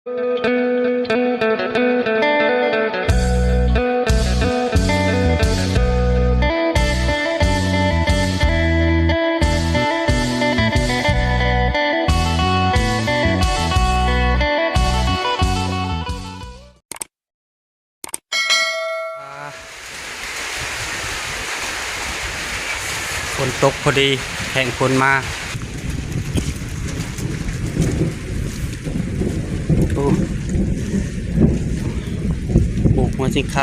ຝົນຕົກພໍດີ ແຫ້ງຝົນມາ. ໂອ້ ປູກຫົວຊິງໄຄ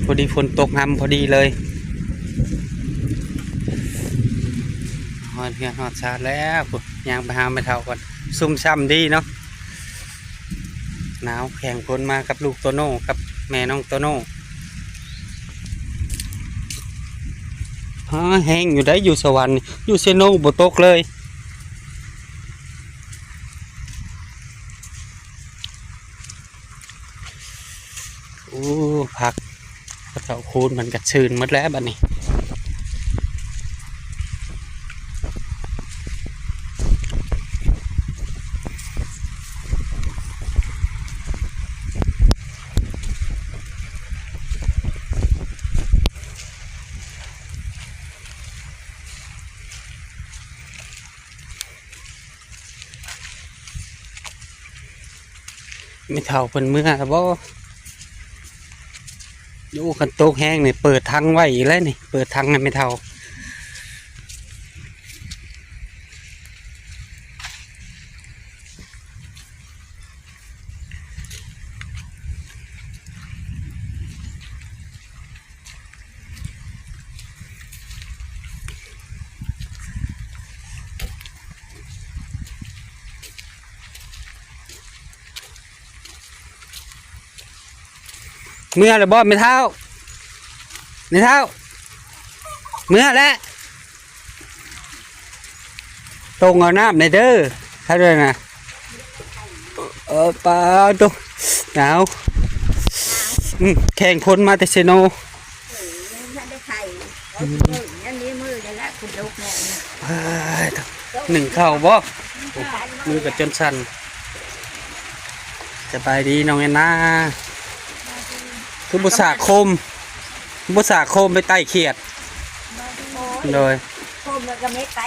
ພໍດີຝົນຕົກຮຳພໍດີເລີຍ. ຮອດເຮືອນຮອດຊານແລ້ວ ພຸ້ນ ຍ່າງໄປຫາແມ່ເຖົ້າກ່ອນ. ຊຸ່ມຊ່ຳດີເນາະ ໜາວ. ແຂ່ງຝົນມາກັບລູກໂຕໂນ່ ກັບແມ່ນ້ອງໂຕໂນ່. ຮາ ແຫ້ງຢູ່ໃດ໋ ຢູ່ສະຫວັນ ຢູ່ເຊໂນບໍ່ຕົກເລີຍ. ໂອ້ ຜັກ ເຂົາເຈົ້າຄູນມັນກະຊື່ນໝົດແລ້ວບັດນີ້. ແມ່ເຖົ້າເພິ່ນເມືອແລ້ວບໍ່? ໂອ້ ຄັນຕົກແຮງນີ້ເປີດຖັງໄວ້ອີກແລ້ວນີ້ ເປີດຖັງໃຫ້ແມ່ເຖົ້າ. ເມືອແລ້ວບໍ່ແມ່ເຖົ້າ? ແມ່ເຖົ້າ ເມືອແລ້ວ. ຕົງເອົານ້ຳແດ່ເດີ ເຂົາເດີນະ. ເອີ ປາໂຕ ໜາວ. ອືມ ແຂ່ງພົນມາແຕ່ເຊໂນ. ເອີ ຍັງທັນໄດ້ໄຂ່ ອືມ ເອົາຊິເບິ່ງ ຍັງມີມືນີ້ລະ ຂຶ້ນດົກແມ່ນ. ເອີຍ ໜຶ້ງເຂົ້າບໍ່? ໂອ້ ມືກໍຈົນສັ່ນ. ສະບາຍດີນ້ອງແອນນາ ຄືບໍ່ສາໂຄມ ບໍ່ສາໂຄມໄປໄຕ່ຂຽດ. ໂດຍ ໂຄມແລ້ວກໍເມັດໄປ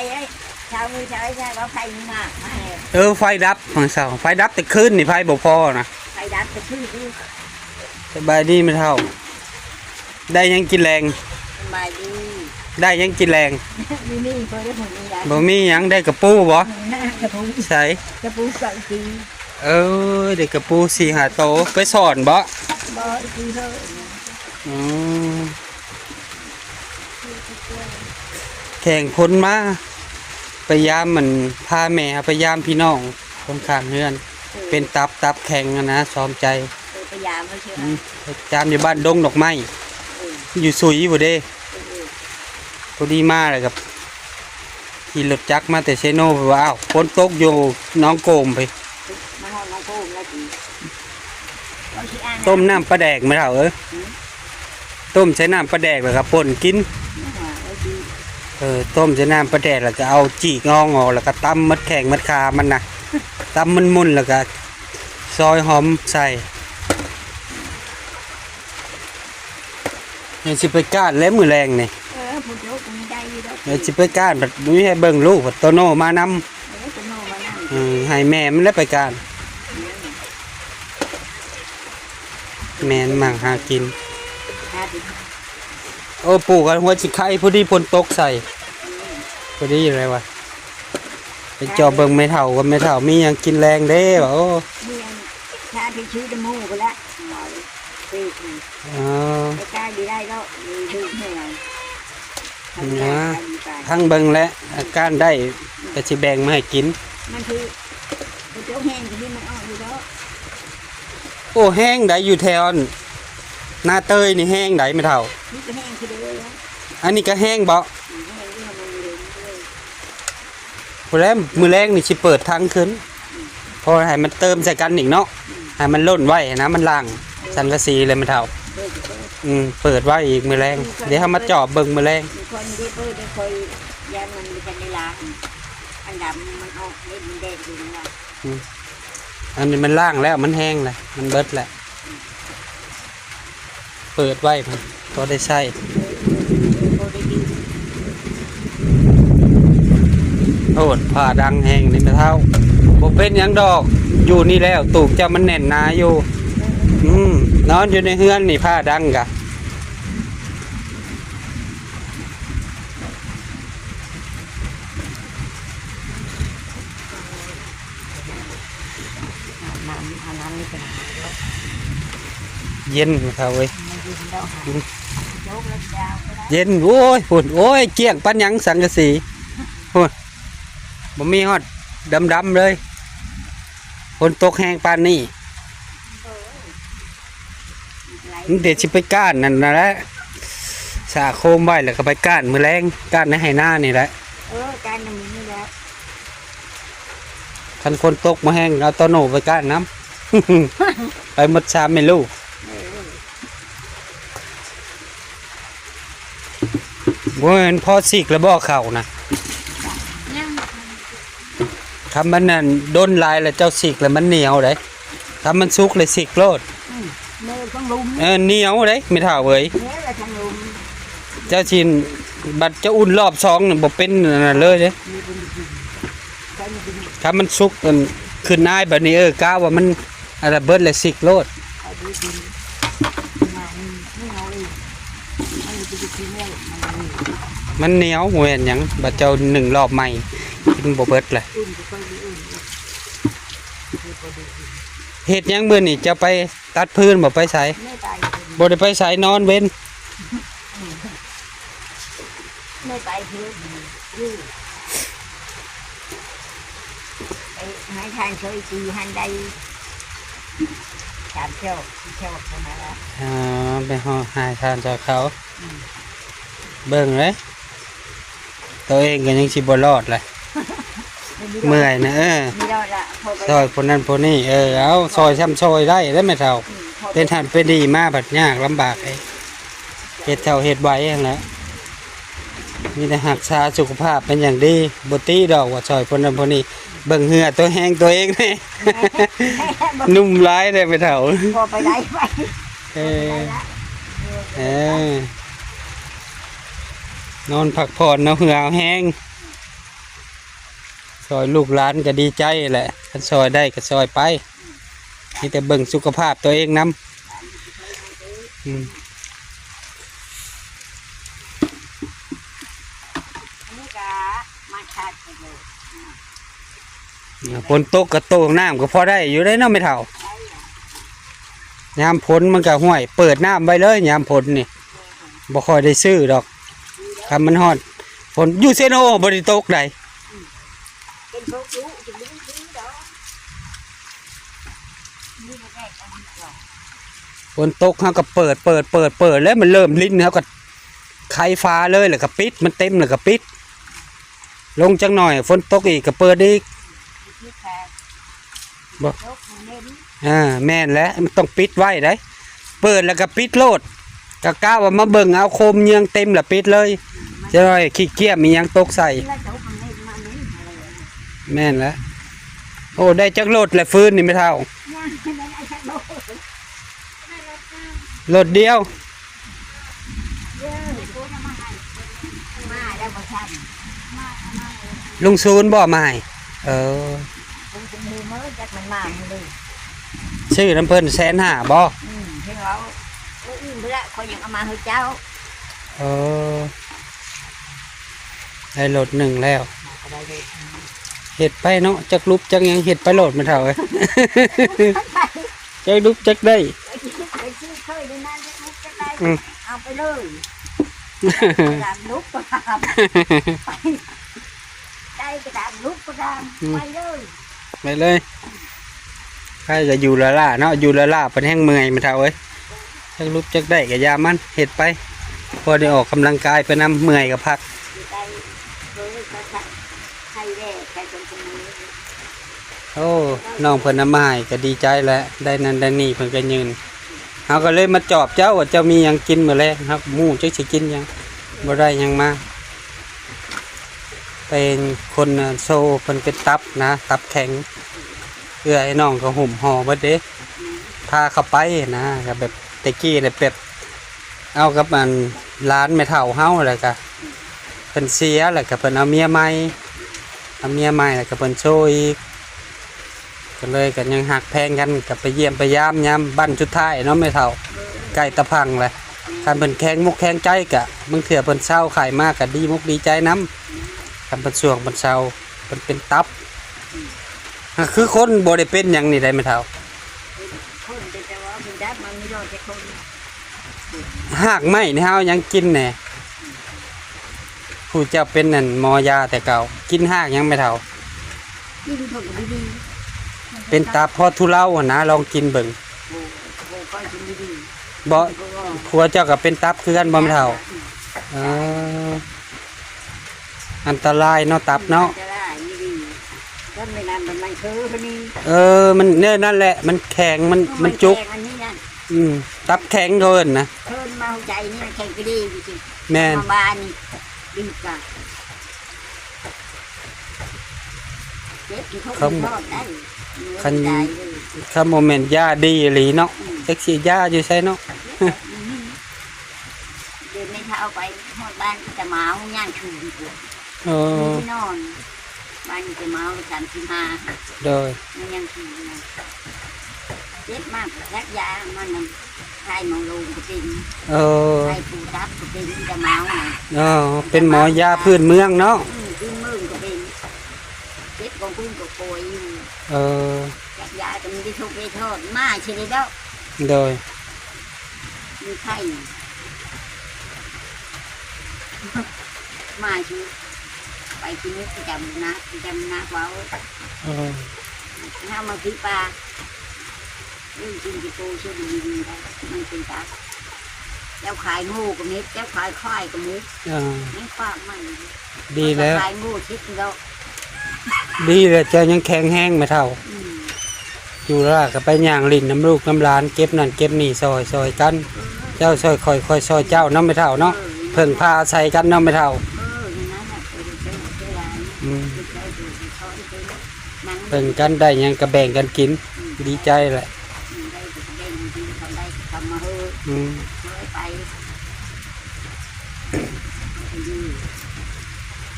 ເຊົ້າມື້ເຊົ້າໃຫ້ວ່າໄຟມີມາກມາແລ້ວ. ເອີ ໄຟດັບມື້ເຊົ້າ ໄຟດັບແຕ່ຄືນນີ້ ໄຟບໍ່ພໍນະ ໄຟດັບແຕ່ຄືນ. ສະບາຍດີແມ່ເຖົ້າ ໄດ້ຫຍັງກິນແລງ? ສະບາຍດີ ໄດ້ຫຍັງກິນແລງ? ບໍ່ມີ ບໍ່ໄດ້ ບໍ່ມີຫຍັງ ບໍ່ມີຫຍັງ ໄດ້ກະປູບໍ່? ກະປູ ໃສ? ກະປູໃສ່ຕີ. ເອີ ໄດ້ກະປູສີ່ຫ້າໂຕ ໄປສອນບໍ່? ບໍ່ ໄປກິນເລີຍ. ອືມ ແຂ່ງພົນມາ ໄປຢາມ ມັນພາແມ່ເຮົາໄປຢາມພີ່ນ້ອງຄົນຂ້າງເຮືອນ. ເອີ ເປັນຕັບ ຕັບແຂງຫັ້ນນະ ຊອມໃຈ. ເອີ ໄປຢາມເພິ່ນຊື່ ອືມ ຢາມຢູ່ບ້ານດົງດອກໄມ້. ເອີ ຢູ່ສຸຍພຸ້ນເດ້. ເອີ ເອີ ພໍດີມາແລ້ວກໍ ຂີ່ລົດຈັກມາແຕ່ເຊໂນ ເພິ່ນວ່າ ອ້າວ ຝົນຕົກຢູ່ໜອງໂກມໄປ ມາຮອດໜອງໂກມແລ້ວຕິ. ຕົ້ມນ້ຳປາແດກແມ່ເຖົ້າເອີຍ. ຕົ້ມໃສ່ນ້ຳປາແດກ ແລ້ວກໍປົ່ນກິນ. ເອີ ຕົ້ມໃສ່ນ້ຳປາແດກ ແລ້ວກໍເອົາຈີກອ່ອງອອກ ແລ້ວກໍຕຳໝົດແຂ້ງໝົດຂາມັນນະ ຕຳໝຸ່ນໆ ແລ້ວກໍຊອຍຫອມໃສ່. ຍັງຊິໄປກ້ານແລ້ວມື້ແລງນີ້. ເອີ ຜູ້ໂຈກມີໄດ້ຢູ່ດອກ. ຍັງຊິໄປກ້ານ ບັດບໍ່ມີໃຜເບິ່ງລູກ ບັດໂຕໂນ່ມານຳ. ເອີ ໂຕໂນ່ມານຳ. ເອີ ໃຫ້ແມ່ມັນແຫຼະໄປກ້ານ. ແມ່ນມັກຫາກິນ. ໂອ້ ປູກເອົາຫົວຊິໄຄ ພໍດີຝົນຕົກໃສ່ ພໍດີແລ້ວວ່າ. ໄປຈອບເບິ່ງແມ່ເຖົ້າ ວ່າແມ່ເຖົ້າມີຫຍັງກິນແລງເດ້ວ່າ. ໂອ້ ມີອັນ ຖ້າໄປຊື້ນຳໝູ່ພຸ້ນລະ ເອົາເປັດນີ້. ອໍ ໄປກ້ານຢູ່ໄດ້ດອກ ມີເຖິງເທົ່າໃດ ນະ ທັງເບິ່ງແລະ ອາການໄດ້ ກໍຊິແບ່ງມາໃຫ້ກິນ. ມັນຄື ເຈົ້າແຫ້ງກໍມີມັນອອກຢູ່ດອກ. ໂອ້ ແຫ້ງໃດ ຢູ່ແຖວອັນນາເຕີຍນີ້ແຫ້ງໃດແມ່ເຖົ້າ. ນີ້ກໍແຫ້ງຄືເດີ. ອັນນີ້ກໍແຫ້ງບໍ? ອືມ ແຫ້ງຢູ່ ມັນເລີຍ ພຸ້ນແຫຼະ ມື້ແລງນີ້ຊິເປີດຖັງຂຶ້ນ ເພາະໃຫ້ມັນເຕີມໃສ່ກັນອີກເນາະ. ອືມ ໃຫ້ມັນລົ້ນໄວ້ນະ ມັນລ້າງສັງກະສີເລີຍແມ່ເຖົ້າ. ເອີ ອືມ ເປີດໄວ້ອີກມື້ແລງ. ອືມ ດຽວເຮົາມາຈອບເບິ່ງມື້ແລງ. ຂ້ອຍບໍ່ໄດ້ເປີດເດ້ ຂ້ອຍຢ້ານມັນບໍ່ທັນໄດ້ລ້າງ ອັນດຳມັນອອກເດ້ ມັນແດງຢູ່ນັ້ນນະ. ອືມ ອັນນີ້ມັນລ້າງແລ້ວ ມັນແຫ້ງແລ້ວ ມັນເບິດແລ້ວ ເປີດໄວ້ ພໍໄດ້ໃຊ້. ໂອ້ ຜ້າດັງແຮງນີ້ແມ່ເຖົ້າ. ບໍ່ເປັນຫຍັງດອກ ຢູ່ນີ້ແລ້ວ ຕູບເຈົ້າມັນແໜ້ນໜາຢູ່. ອືມ ນອນຢູ່ໃນເຮືອນນີ້ ຜ້າດັງກະ ນ້ຳ ອັນນັ້ນນີ້ເປັນຫຍັງເນາະ ເຢັນແມ່ເຖົ້າເອີຍ ມັນເຢັນແລ້ວຫາ ອືມ ໂຈກແລ້ວຈະເອົາກໍໄດ້ ເຢັນ. ໂອ້ຍ ພຸ້ນ ໂອ້ຍ ກ້ຽງປານຫຍັງສັງກະສີ ພຸ້ນ ບໍ່ມີຮອດດຳໆເລີຍ ຝົນຕົກແຮງປານນີ້. ມັນເດຊິໄປກ້ານນັ້ນນະແຫຼະ ສາໂຄມໄວ້ແລ້ວກໍໄປກ້ານມື້ແລງ ກ້ານໃນໄຮ່ນານີ້ແຫຼະ. ເອີ ກ້ານນຳນີ້ແຫຼະ ຄັນຝົນຕົກມາແຮງ ເອົາໂຕໂນໄປກ້ານນຳ ໄປໝົດສາມແມ່ລູກ. ເອີ ບໍ່ແມ່ນພໍຊິກແລ້ວບໍ່ເຂົ້ານະ? ຍັງ ຄັນມັນນັ້ນດົນຫຼາຍແລ້ວເຈົ້າຊິກແລ້ວມັນໜຽວເດ້ ຖ້າມັນສຸກແລ້ວຊິກໂລດ. ອືມ ເນີທັງລຸ່ມ ເອີ ໜຽວເດ້ແມ່ເຖົ້າເອີຍ ເນີທັງລຸ່ມ. ເຈົ້າຊິ ບັດເຈົ້າອຸ່ນລອບສອງນີ້ບໍ່ເປັນອັນນັ້ນເລີຍເດ້ ມີບຸນກິນ ໃສ່ມີບຸນກິນ. ຖ້າມັນສຸກ ອັນ ຂຶ້ນອາຍບາດນີ້ ເອີ ກະວ່າມັນ ອັນລະເບິດແລ້ວຊິກໂລດ ເອົາໄປກິນ ມັນເໜຽວ ມັນບໍ່ແມ່ນຫຍັງ ບາດເຈົ້າໜຶ້ງລອບໃໝ່ ກິນບໍ່ເບິດແຫຼະ. ເຮັດຫຍັງມື້ນີ້ ເຈົ້າໄປຕັດຟືນບໍ່ ໄປໃສ? ບໍ່ໄດ້ໄປໃສ ນອນເວັນ ໄດ້ໄປເທື່ອຢູ່ ໄປໃຫ້ທ່ານຊ່ອຍຕີຫັ້ນໄດ້ສາມຈອກ ສີ່ຈອກເທົ່ານັ້ນລະ. ອໍ ໄປເຮັດໃຫ້ທ່ານເຈົ້າເຂົາ ອືມ ເບິ່ງເດ້ ໂຕເອງກໍຍັງຊິບໍ່ລອດແຫຼະ ເມື່ອຍນະ ເອີ ນີ້ລະ ຊ່ອຍຜູ້ນັ້ນຜູ້ນີ້ ເອີ ເອົາ ຊ່ອຍຊ່ຳຊ່ອຍໄດ້ເດ້ແມ່ເຖົ້າ ອືມ ເປັນຫັ້ນເປັນນີ້ມາພັດຍາກລຳບາກເດ້ ເຮັດເທົ່າເຮັດໄວຫັ້ນແຫຼະ ມີແຕ່ຮັກສາສຸຂະພາບເປັນຢ່າງດີ ບໍ່ຕິດອກວ່າຊ່ອຍຜູ້ນັ້ນຜູ້ນີ້ ເບິ່ງເຫື່ອຕົວແຮງຕົວເອງແດ່ ໜຸ່ມຫຼາຍເດ້ແມ່ເຖົ້າ ພໍໄປໄດ້ໄປ ເອີ ເອີ ນອນພັກຜ່ອນເນາະ ເຫື່ອແຮງ ຊ່ອຍລູກຫຼານກໍດີໃຈແຫຼະ ຄັນຊ່ອຍໄດ້ກໍຊ່ອຍໄປ ມີແຕ່ເບິ່ງສຸຂະພາບຕົວເອງນຳ ອືມ ອັນນີ້ກໍມາຂາດໄປເລີຍ ຝົນຕົກກໍໂຕງນ້ຳກໍພໍໄດ້ຢູ່ເດ້ເນາະແມ່ເຖົ້າ ຍາມຝົນມັນກໍ ຫ້ວຍ ເປີດນ້ຳໄວ້ເລີຍ ຍາມຝົນນີ້ ບໍ່ຄ່ອຍໄດ້ຊື້ດອກ ຄັນມັນຮອດຝົນ ຢູ່ເຊໂນບໍ່ໄດ້ຕົກໃດ ເປັນພວກລູກຈະບໍ່ໄດ້ຊື້ດອກ ນີ້ບໍ່ໄດ້ເອົາດອກ ຝົນຕົກເຮົາກໍເປີດ ເປີດ ເປີດ ເປີດ ແລ້ວມັນເລີ່ມລິນ ເຮົາກໍໄຂຝາເລີຍ ແລ້ວກໍປິດ ມັນເຕັມແລ້ວກໍປິດ ລົງຈັກໜ້ອຍ ຝົນຕົກອີກກໍເປີດອີກ ບໍ່ ບໍ່ ບໍ່ແມ່ນ ອ່າ ແມ່ນແຫຼະ ມັນຕ້ອງປິດໄວ້ໃດ ເປີດແລ້ວກໍປິດໂລດ ກະ ກະວ່າມາເບິ່ງເອົາໂຄມເຍືອງເຕັມລະປິດເລີຍ ຈະໜ້ອຍຂີ້ກ້ຽມອີ່ຫຍັງຕົກໃສ່ ແມ່ນແຫຼະ ໂອ້ ໄດ້ຈັກໂລດແຫຼະຟືນນີ້ແມ່ເຖົ້າ ໂລດດຽວ ມາແລ້ວບໍ່ທັນ ລຸງສູນບໍ່ມາໃຫ້ ເອີ ເພິ່ນບໍ່ຮູ້ເມີຈັກມັນມາມື້ນີ້ ຊື້ນຳເພິ່ນແສນຫ້າບໍ່ ອືມ ເພິ່ນເວົ້າ ເອີ ອື່ນເພິ່ນລະ ຂ້ອຍຍັງເອົາມາໃຫ້ເຈົ້າ ເອີ ໄດ້ໂລດໜຶ່ງແລ້ວ ມາກໍໄດ້ໂລດໜຶ່ງ ເຮັດໄປເນາະ ຈັກຫຼຸບຈັກຫຍັງ ເຮັດໄປໂລດແມ່ເຖົ້າເອີຍ ຈັກຫຼຸບຈັກໄດ້ ໄປຊື້ ໄປຊື້ເຄີຍໄດ້ນັ້ນ ຈັກຫຼຸບຈັກໄດ້ ອືມ ເອົາໄປເລີຍ ຕາມຫຼຸບກໍຕາມ ໄດ້ກໍຕາມ ຫຼຸບກໍຕາມ ອືມ ໄປເລີຍ ໄປເລີຍ ໃຜກໍຢູ່ລ້າໆເນາະ ຢູ່ລ້າໆ ເພິ່ນແຮ່ງເມື່ອຍແມ່ເຖົ້າເອີຍ ຈັກຫຼຸບຈັກໄດ້ກໍຢ່າມັນ ເຮັດໄປ ພໍໄດ້ອອກກຳລັງກາຍໄປນຳ ເມື່ອຍກໍພັກ ໄດ້ ເອີ ກໍໄດ້ ໄດ້ແດ່ ໄດ້ເປັນຄົນດີ ໂອ້ ນ້ອງເພິ່ນເອົາມາໃຫ້ກໍດີໃຈແຫຼະ ໄດ້ນັ້ນໄດ້ນີ້ເພິ່ນກໍຍື່ນ ເຮົາກໍເລີຍມາຈອບເຈົ້າວ່າເຈົ້າມີຫຍັງກິນມື້ແລງ ເຮົາກໍບໍ່ຮູ້ຈັກຊິກິນຫຍັງ ບໍ່ໄດ້ຫຍັງມາ ເປັນຄົນໂຊ ເພິ່ນເປັນຕັບນະ ຕັບແຂງ ເອື້ອຍນ້ອງກໍຫຸ້ມຫໍ່ເບິດເດ້ ພາເຂົາໄປນະ. ກໍແບບແຕ່ກີ້ແບບເອົາກັບອັນຫຼານແມ່ເຖົ້າເຮົາ ແລ້ວກໍເພິ່ນເສຍ ແລ້ວກໍເພິ່ນເອົາເມຍໃໝ່ ເອົາເມຍໃໝ່ ແລ້ວກໍເພິ່ນໂຊອີກ ກໍເລີຍກໍຍັງຮັກແພງກັນ ກໍໄປຢ້ຽມໄປຢາມຍາມບ້ານສຸດທ້າຍເນາະແມ່ເຖົ້າ ໃກ້ຕາພັງແຫຼະ. ຄັນເພິ່ນແຂງມຸກແຂງໃຈ ກະບາງເທື່ອເພິ່ນເຊົາໄຂ້ມາ ກະດີມຸກດີໃຈນຳ. ຄັນເພິ່ນຊ່ວງເພິ່ນເຊົາ ເພິ່ນເປັນຕັບ ຫາກຄືຄົນບໍ່ໄດ້ເປັນຫຍັງນີ້ໃດ໋ແມ່ເຖົ້າ. ເປັນຄົນ ແຕ່ວ່າເພິ່ນຈັບມາມີຮອດແຕ່ຄົນ. ຮາກໄມ້ນີ້ເຮົາເອົາຫຍັງກິນແດ່? ຜູ້ເຈົ້າເປັນອັນໝໍຢາແຕ່ເກົ່າ ກິນຮາກຫຍັງແມ່ເຖົ້າ? ກິນເຂົາກໍບໍ່ດີ ເປັນຕັບພໍທຸເລົາຫັ້ນນະ ລອງກິນເບິ່ງ. ໂອ້ ບໍ່ຄ່ອຍກິນດີໆ ບໍ່ ຜົວເຈົ້າກໍເປັນຕັບຄືກັນບໍ່ແມ່ເຖົ້າ? ອືມ ເອີ ອັນຕະລາຍເນາະ ຕັບເນາະ ອັນຕະລາຍອີ່ຫຼີ. ຄັນແມ່ນອັນມັນຄືນີ້ ເອີ ມັນແນວນັ້ນແຫຼະ ມັນແຂງ ມັນ ມັນຈຸກ ແຂງອັນນີ້ນະ. ອືມ ຕັບແຂງເຂົາເອີ້ນນະ ເຄີນມາຫົວໃຈນີ້ມັນແຂງກະດີຢູ່ຕິ. ແມ່ນ ມາບ້ານນີ້ ດຶງກະ ເຈັບຢູ່ ຄຳ ທອດໄດ້ ຄັນ ໄດ້ເລີຍ ຄັນບໍ່ແມ່ນຢາດີອີ່ຫຼີເນາະ. ອືມ ຈັກຊິຢາຢູ່ໃສເນາະ. ອືມ ດຽວນີ້ຖ້າເອົາໄປຮອດບ້ານກໍຈະມາເອົາ ຍ່າງຄືນ. ເອີ ນອນ ບ້ານຈະມາເອົາສາມສິບຫ້າ. ໂດຍ ມັນຍັງຄືນນະ ເຈັບມາກກໍຈັກຢາ ມັນນະ ໄຂ້ໝອງໂລງກໍເປັນ. ເອີ ໄຂ້ປູຕັບກໍເປັນ ຈະມາເອົານະ. ເອີ ເປັນໝໍຢາພື້ນເມືອງເນາະ. ອືມ ພື້ນເມືອງກໍເປັນ ເຈັບຂອງພື້ນກໍປ່ວຍຢູ່. ເອີ ຈັກຢາກໍມີແຕ່ທຸກໄດ້ທອດ ມາຊິໄດ້ດອກ. ໂດຍ ມີໄຂ້ ມາຊິໄປທີ່ນີ້ ປະຈຳນະ ປະຈຳນະເວົ້າ. ເອີ ເຮົາມາຖືປາ ເລື່ອງກິນກິໂຕເຊື່ອດີໆ ໄດ້ ມັນເປັນຕາ ເຈົ້າຂາຍງູກໍມີ ເຈົ້າຂາຍຄວາຍກໍມີ. ເອີ ຍັງຝາກມາຢູ່ ດີແລ້ວ ຂາຍງູຊິບດອກ. ດີແລ້ວ ເຈົ້າຍັງແຂງແຮງແມ່ເຖົ້າ. ອືມ ຢູ່ລາວກໍໄປຍ່າງຫຼິ້ນນຳລູກນຳຫຼານ ເກັບນັ້ນເກັບນີ້ ຊ່ອຍ ຊ່ອຍກັນ. ເຈົ້າຊ່ອຍຂ້ອຍ ຂ້ອຍຊ່ອຍເຈົ້າເນາະແມ່ເຖົ້າເນາະ. ເອີ ເພິ່ງພາອາໄສກັນເນາະແມ່ເຖົ້າ. ເອີ ນັ້ນແຫຼະ ເອີ ເຈົ້າຫຼານ ອືມ ເພິ່ງກັນ ໄດ້ຫຍັງກໍແບ່ງກັນກິນ. ອືມ ດີໃຈແຫຼະ. ອືມ ໄດ້ກໍແບ່ງກິນ ເຂົາໄດ້ກໍເອົາມາເຮີ້. ອືມ ເຮີ້ໄປ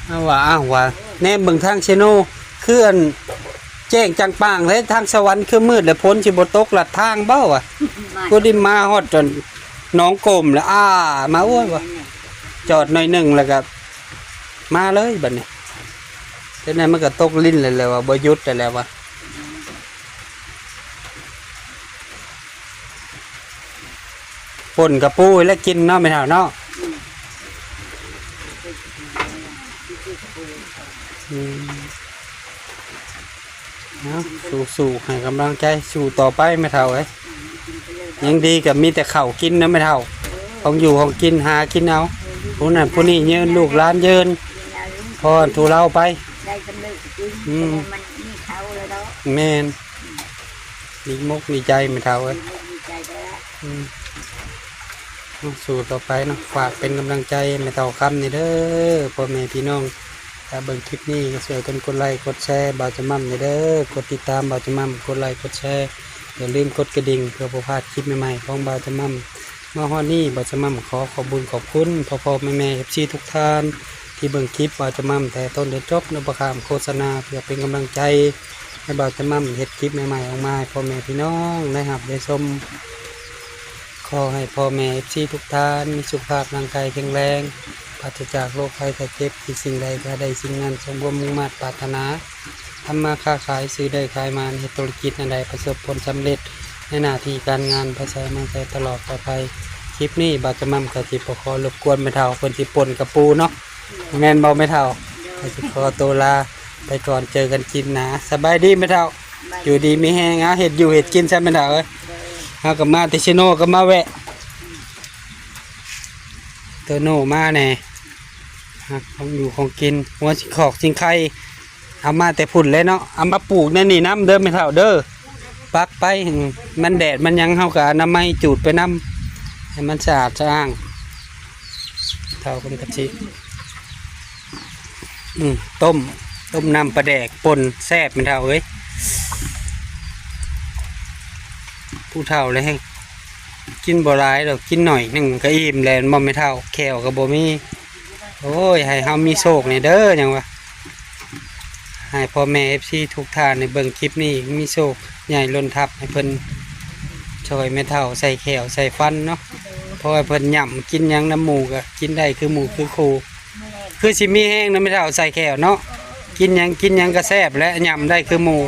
ເອົາວ່າ ເອົາວ່າ ແນມເບິ່ງທາງເຊໂນ ຄືອັນ ແຈ້ງຈັງປາງເລີຍ ທາງສະຫວັນຄືມືດ ແລະຝົນຊິບໍ່ຕົກລັດທາງບໍ່ວະ. ມາ ພໍດີມາຮອດອັນໜອງກົມແລ້ວ ອ້າ ມາ ໂອ້ຍ ວ່າ ຈອດໜ້ອຍໜຶ່ງແລ້ວກໍມາເລີຍບັດນີ້. ຈັ່ງໃດມັນກໍຕົກລິນແລ້ວ ແລ້ວວ່າບໍ່ຢຸດແລ້ວວ່າ ປົ່ນກະປູແລ້ວກິນເນາະແມ່ເຖົ້າເນາະ. ອືມ ເອົາ ສູ້ໆ ໃຫ້ກຳລັງໃຈ ສູ້ຕໍ່ໄປແມ່ເຖົ້າເອີຍ. ຍັງດີກໍມີແຕ່ເຂົ້າກິນເນາະແມ່ເຖົ້າ ຂອງຢູ່ຂອງກິນຫາກິນເອົາ ຜູ້ນັ້ນຜູ້ນີ້ເຍີນລູກຫຼານເຍີນ ພໍທຸເລົາໄປ. ໄດ້ສຳເລັດກິນ ອືມ ແຕ່ມັນມີເຂົ້າແລ້ວເນາະ. ແມ່ນ ດີມົກດີໃຈແມ່ເຖົ້າເອີຍ. ດີມົກດີໃຈແລ້ວ ອືມ ເຮົາສູ້ຕໍ່ໄປເນາະ ຝາກເປັນກຳລັງໃຈແມ່ເຖົ້າຄຳນີ້ເດີ ພໍ່ແມ່ພີ່ນ້ອງ. ຖ້າເບິ່ງຄລິບນີ້ກໍຊ່ວຍກັນກົດໄລກົດແຊບ່າວຈະໝ່ຳແດ່ເດີ ກົດຕິດຕາມບ່າວຈະໝ່ຳ ກົດໄລກົດແຊ ຢ່າລືມກົດກະດິ່ງເພື່ອບໍ່ພາດຄລິບໃໝ່ໆຂອງບ່າວຈະໝ່ຳ. ມາຮອດນີ້ບ່າວຈະໝ່ຳຂໍຂອບບຸນຂອບຄຸນພໍ່ໆແມ່ໆ ເອັຟຊີ ທຸກທ່ານ ທີ່ເບິ່ງຄລິບບ່າວຈະໝ່ຳແຕ່ຕົ້ນຈົນຈົບ ໂດຍບໍ່ຂ້າມໂຄສະນາ ເພື່ອເປັນກຳລັງໃຈໃຫ້ບ່າວຈະໝ່ຳເຮັດຄລິບໃໝ່ໆອອກມາໃຫ້ພໍ່ແມ່ພີ່ນ້ອງໄດ້ຮັບໄດ້ຊົມ. ຂໍໃຫ້ພໍ່ແມ່ເອັຟຊີທຸກທ່ານມີສຸຂະພາບຮ່າງກາຍແຂງແຮງ ປາສະຈາກໂລກໄພໄຂ້ເຈັບ ຄິດສິ່ງໃດກໍໃຫ້ໄດ້ສິ່ງນັ້ນ ສົມຄວາມມຸ່ງມາດປາດຖະໜາ ທຳມາຄ້າຂາຍ ຊື້ໄດ້ຂາຍໝານ ເຮັດທຸລະກິດອັນໃດປະສົບຜົນສຳເລັດ ໃນໜ້າທີ່ການງານ ໄປໃສມາໃສຕະຫຼອດປອດໄພ. ຄລິບນີ້ບ່າວຈະໝ່ຳກໍຊິບໍ່ຂໍລົບກວນແມ່ເຖົ້າ ເພິ່ນຊິປົ່ນກະປູເນາະ ແມ່ນບໍ່ແມ່ເຖົ້າ? ກໍຊິຂໍໂຕລາໄປກ່ອນ ເຈີກັນຄລິບໜ້າ. ສະບາຍດີແມ່ເຖົ້າ ຢູ່ດີມີແຮງ ເອົາ ເຮັດຢູ່ເຮັດກິນຊະແມ່ເຖົ້າເອີຍ. ເຮົາກໍມາແຕ່ເຊໂນກໍມາແວະ ໂຕໂນມາແດ່ ຮັກຂອງຢູ່ຂອງກິນ ຫົວສິງຄອກສິງໄຄ ເອົາມາແຕ່ພຸ້ນແຫຼະເນາະ ເອົາມາປູກໃນນີ້ນຳເດີແມ່ເຖົ້າເດີ ປັກໄປ ມັນແດດມັນຫຍັງ ເຮົາກໍອະນາໄມຈູດໄປນຳ ໃຫ້ມັນສະອາດສະອ້າງ. ເຖົ້າເພິ່ນກໍຊິ ອືມ ຕົ້ມ ຕົ້ມນ້ຳປາແດກປົ່ນ ແຊບແມ່ເຖົ້າເອີຍ. ຜູ້ເຖົ້າແລ້ວແຮງກິນບໍ່ຫຼາຍດອກ ກິນໜ້ອຍໜຶ່ງກໍອີ່ມແລ້ວ ແມ່ນບໍ່ແມ່ເຖົ້າ? ແຂ້ວກໍບໍ່ມີ. ໂອ້ຍ ໃຫ້ເຮົາມີໂຊກແດ່ເດີ ຫຍັງວະ. ໃຫ້ພໍ່ແມ່ເອັຟຊີທຸກທ່ານໄດ້ເບິ່ງຄລິບນີ້ ມີໂຊກໃຫຍ່ລົ້ນທັບ ໃຫ້ເພິ່ນຊ່ອຍແມ່ເຖົ້າໃສ່ແຂ້ວໃສ່ຟັນເນາະ. ເພາະວ່າເພິ່ນຫຍ້ຳກິນຫຍັງນຳໝູ່ກໍກິນໄດ້ຄືໝູ່ຄືຄູ່. ຄືຊິມີແຮງເນາະແມ່ເຖົ້າໃສ່ແຂ້ວເນາະ. ກິນຫຍັງ ກິນຫຍັງກໍແຊບແຫຼະ ຫຍ້ຳໄດ້ຄືໝູ່.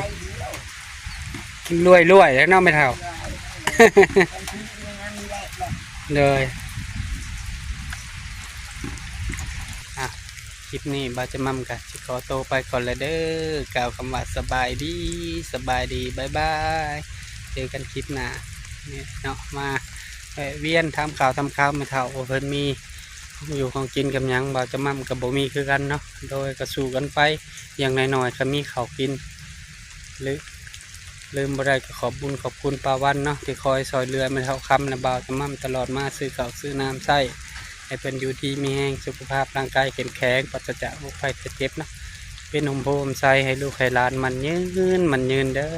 ລວຍໆແລ້ວເນາະແມ່ເຖົ້າ. ໂດຍ ອ່ະ ຄລິບນີ້ບ່າວຈະໝ່ຳກໍຊິຂໍໂຕໄປກ່ອນແລ້ວເດີ. ກ່າວຄຳວ່າສະບາຍດີ ສະບາຍດີ ບາຍບາຍ. ເຈີກັນຄລິບໜ້ານີ້ເນາະ ມາແວະວຽນຖາມຂ່າວຖາມຄາວແມ່ເຖົ້າວ່າເພິ່ນມີຂອງຢູ່ຂອງກິນກັບຫຍັງ. ບ່າວຈະໝ່ຳກໍບໍ່ມີຄືກັນເນາະ. ໂດຍ ກໍສູ້ກັນໄປ ຢ່າງໜ້ອຍໆກໍມີເຂົ້າກິນ. ລືມ ລືມບໍ່ໄດ້ກໍຂອບບຸນຂອບຄຸນປ້າວັນເນາະ ທີ່ຄອຍຊ່ອຍເຫຼືອແມ່ເຖົ້າຄຳ ແລະ ບ່າວຈະໝ່ຳຕະຫຼອດມາ ຊື້ເຂົ້າຊື້ນ້ຳໃຊ້ ໃຫ້ເພິ່ນຢູ່ດີມີແຮງ ສຸຂະພາບຮ່າງກາຍເຂັ້ມແຂງ ປາສະຈາກໂລກໄພໄຂ້ເຈັບເນາະ ເປັນຮົ່ມໂພຮົ່ມໄຊໃຫ້ລູກໃຫ້ຫຼານໝັ້ນຍືນ ໝັ້ນຍືນເດີ.